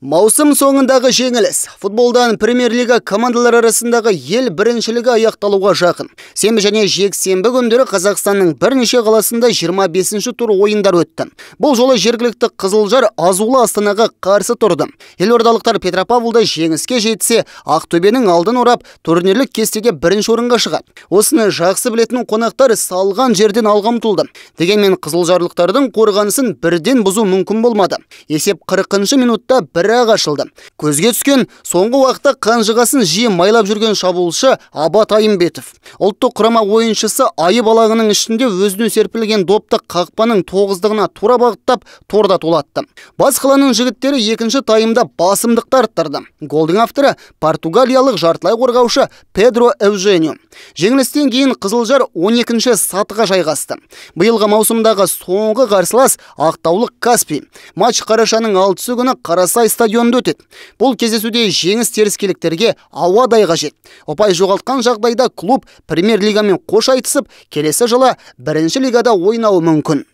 Маусым соңындағы жеңіліс. Футболдан премьер-лига командалар арасындағы ел біріншілігі аяқталуға жақын. Сенбі және жексенбі күндері Қазақстанның бірнеше қаласында 25-ші тур ойындар өтті. Бұл жолы жергілікті Қызылжар азулы Астанаға қарсы тұрды. Елордалықтар Петропавлда жеңіске жетсе, Ақтөбенің алдын орап, турнирлік кестеде бірінші орынға шығады. Осыны жақсы білетін қонақтар салған жерден алға ұмтылды. Дегенмен қызылжарлықтардың қорғанысын бірден бұзу мүмкін болмады. Есеп 40-шы минутта бір ашылды. Көзге түскен соңғы уақытта қанжығасын жиі майлап жүрген шабуылшы Абат Айымбетов. Ұлттық құрама ойыншысы айып алаңының ішінде өзіне серпілген допты қақпаның тоғыздығына тура бағыттап торда тулатты. Бас қаланың жігіттері екінші таймда басымдықты арттырды. Голдың авторы португалиялық жартылай қорғаушы Педро Эвженио. Жеңілістен кейін Қызылжар 12-ші сатыға жайғасты. Биылғы маусымдағы соңғы қарсылас ақтаулық Каспий. Матч қарашаның 6-сы күні Қарасай стадионында өтеді. Бұл кездесуде жеңіс теріскеліктерге ауадай қажет. Ұпай жоғалтқан жағдайда клуб премьер-лигамен қош айтысып, келесі жылы бірінші лигада ойнауы мүмкін.